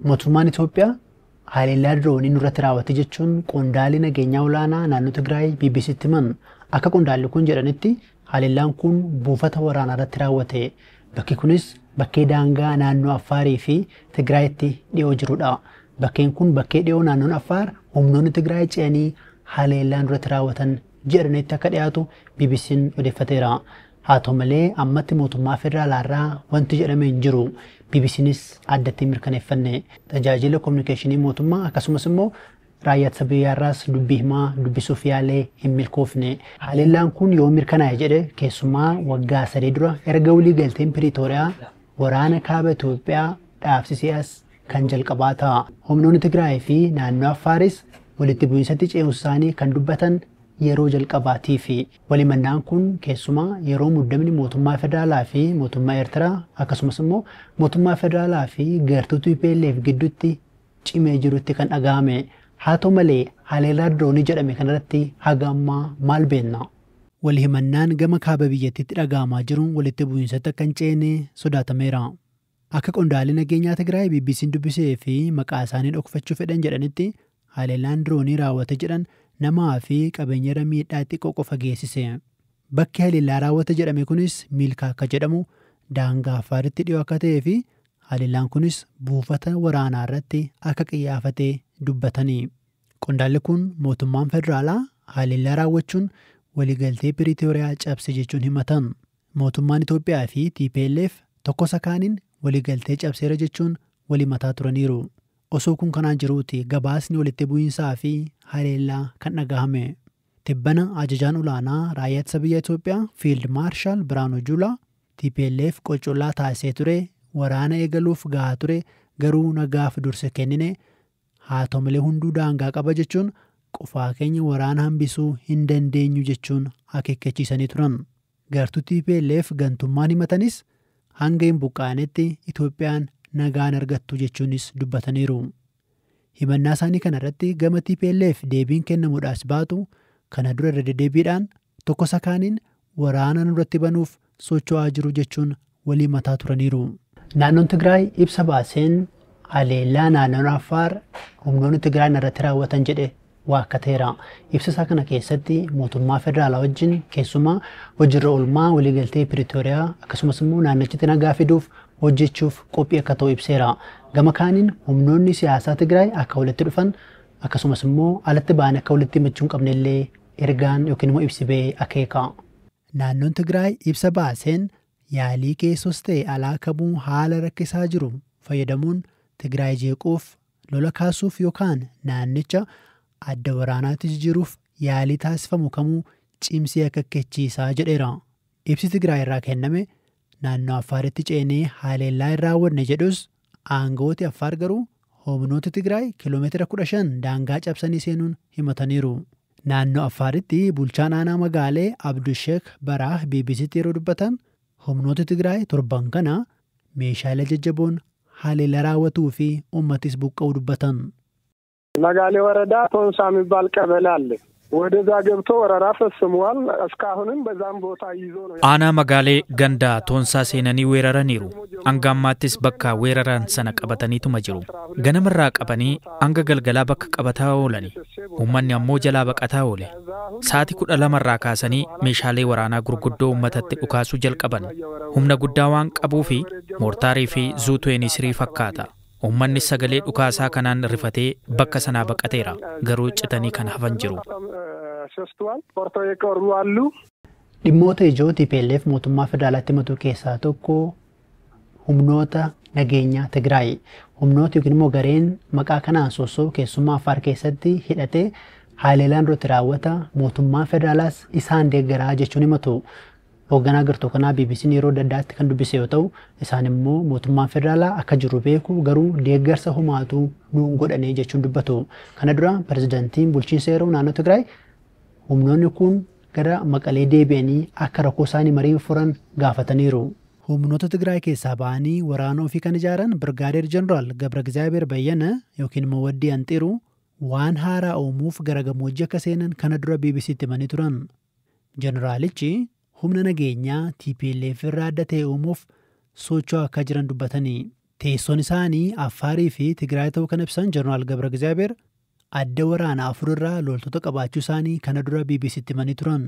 Mootummaan Itoophiyaa haleellaa diroonii nurratti raawwate jechuun qondaalli nageenyaa olaanaa naannoo Tigraay BBCtti himan. Akka qondaalli kun jedhanitti, haleellaan kun buufata waraanaa irratti raawwate. Bakki kunis bakkee daangaa naannoo Affaarii fi Tigraayitti dhiyoo jirudha. Bakkeen kun bakkee dhiyoo naannoon Affaar humnoonni Tigraay ce'anii haleellaa nurratti raawwatan jedhanitti akka dhiyaatu BBC'n odeeffateera. Haa ta'u malee, ammatti mootummaa federaalaarraa wanti jedhame hin jiru. BBCnis addatti hin mirkaneeffanne. Tajaajila kominikeeshinii mootummaa akkasumas immoo raayyaa ittisa biyyaarraas dubbii himaa dubbisuuf yaalee hin milkoofne. Haleellaan kun yoo mirkanaa'e jedhe, keessumaa waggaa 3 dura erga walii galteen Piriitooriyaa waraana kaaba Itoophiyaa dhaabsisee as kan jalqabaa ta'a. Humnoonni Tigraay fi naannoo Affaaris walitti bu'iinsatti ce'umsa isaanii kan dubbatan yeroo jalqabaatii fi walimannaan kun keessumaa yeroo muddamni mootummaa federaalaa fi mootummaa Eertiraa akkasumas immoo mootummaa federaalaa fi gartuu TPLF gidduutti cimee jirutti kan dhaga'ame. Haa ta'u malee, haleellaa diroonii jedhame kanarratti haga ammaa maal beekna? Wal himannaan gama kaaba biyyattiitti dhaga'amaa jiruun walitti bu'iinsatti akka hin ceene sodaatameera. Akka qondaalli nageenyaa Tigraay BBC'n dubbisee fi maqaa isaanii dhokfachuu fedhan jedhanitti, haleellaan diroonii raawwate jedhan namaa fi qabeenyarra miidhaa xiqqoo qofa geessise. Bakki haleellaa raawwate jedhame kunis Miilkaa akka jedhamu daangaa Affaaritti dhiyoo akka ta'ee fi haleellaan kunis buufata waraanaa irratti akka qiyyaafate dubbatanii. Qondaalli kun mootummaan federaalaa haleellaa raawwachuun waliigaltee Piriitooriyaa cabse jechuun himatan. Mootummaan Itoophiyaa fi TPLF tokko isa kaaniin waliigaltee cabseera jechuun walii mataa turaniiru. Osoo kun kanaan jiruuti gabaasni walitti bu'iinsaa fi haleellaa kan dhagahame. Tibbana ajajaan olaanaa raayyaa ittisa biyya Itoophiyaa Fiild Maarshaal Biraanuu Juulaa TPLF qoccollaa taasisee ture, waraana eegaluuf gahaa ture, garuu nagaaf dursa kennine, haa ta'u malee hunduu daangaa qaba jechuun qofaa keenya waraana hambisuu hin dandeenyu jechuun akeekkachiisanii turan. Gartuu TPLF gantummaan himatanis hanga hin buqqaanetti Itoophiyaan nagaan argattu jechuunis dubbataniiru. Himannaa isaanii kanarratti gama TPLF deebiin kennamuudhaas baatu, kana dura irra deddeebiidhaan tokko isa kaaniin waraana nurratti banuuf socho'aa jiru jechuun walii mataa turaniiru. Naannoon Tigraay ibsa baaseen haleellaa naannoon Affaar humnoonni Tigraay irratti raawwatan jedhe waakkateera. Ibsa isaa kana keessatti mootummaa federaalaa wajjin keessumaa hojiirra oolmaa waliigaltee Piriitooriyaa akkasumas immoo naannichatti nagaa fiduuf hojjechuuf qophii akka ta'u ibseera. Gama kaaniin humnoonni siyaasaa Tigraay akka walitti dhufan akkasumas immoo alatti ba'an akka walitti himachuu hin qabne illee ergaan yookiin immoo ibsi ba'ee akeeka. Naannoon Tigraay ibsa baaseen yaalii keessos ta'e alaa kamuu haala rakkisaa jiru fayyadamuun Tigraay jeequuf, lola kaasuuf yookaan naannicha adda waraanaatti jijjiiruuf yaalii taasifamu kamuu cimsee akeekkachiisaa jedheera. Ibsi Tigraay irraa kenname naannoo Affaaritti ceenee haleellaa hin raawwanne jedhus, aangawooti Affaar garuu humnoota Tigraay kiiloomeetira 15 daangaa cabsanii seenuun himataniiru. Naannoo Affaaritti bulchaan aanaa Magaalee Abdusheek Baraah BBCtti yeroo dubbatan humnoota Tigraay torban kana meeshaalee jajjaboon haleellaa raawwatuu fi uummatis buqqa'uu dubbatan. መጋሌ ወረዳ ቶንሳ የሚባል ቀበሌ አለ። ወደዛ ገብቶ ወረራ ፈጽሟል። እስካሁንም በዛም ቦታ ይዞ ነው። Aanaa Magaalee ganda Toonsaa seenanii weeraraniiru. Hanga ammaattis bakka weeraran sana qabataniituma jiru. Ganamarraa qabanii hanga galgalaa bakka qabataa oolani. Uummanni ammoo jalaa baqataa oole. Sa'aatii 12rraa kaasanii meeshaalee waraanaa gurguddoo uummatatti dhukaasuu jalqaban. Humna guddaa waan qabuu fi moortaarii fi zuutu'eenii sirii fakkaata. Uummanni sagalee dhukaasaa kanaan rifatee bakka sanaa baqateera. Garuu citanii kan hafan jiru. ሸሽተዋል። ቆርጠው የቀሩ አሉ። Dhimmoota ijoo TPLF mootummaa federaalaatti himatu keessaa tokko humnoota nageenyaa Tigraay. Humnoota yookiin immoo gareen maqaa kanaan soosoo keessumaa Affaar keessatti hidhatee haleellaan irratti raawwata, mootummaan federaalaas isaan deeggaraa jechuun himatu. Hoogganaa gartuu kanaa BBC'n yeroo adda addaatti kan dubbise yoo ta'u, isaan immoo mootummaan federaalaa akka jiru beeku, garuu deeggarsa homaatu nuun godhanii jechuun dubbatu. Kana dura pirezidantiin bulchiinsa yeroo naannoo Tigraay humnoonni kun gara Maqalee deebi'anii akka rakkoo isaanii marii furan gaafataniiru. Humnoota Tigraay keessaa ba'anii waraana ofii kan ijaaran Birgaadeer Jeneraal Gabra Gizaabeer Bayyana yookiin immoo Waddii Anxiru waan haaraa uumuuf gara gammoojjii akka seenan kana dura BBCtti himanii turan. Jeneraalichi humna nageenyaa TPLF irraa adda ta'e uumuuf socho'aa akka jiran dubbatanii. Teessoon isaanii Affaarii fi Tigraay ta'uu kan ibsan Jeneraal Gabra Gizaabeer adda waraanaa 4 irraa loltoota qabaachuu isaanii kana dura BBCtti himanii turan.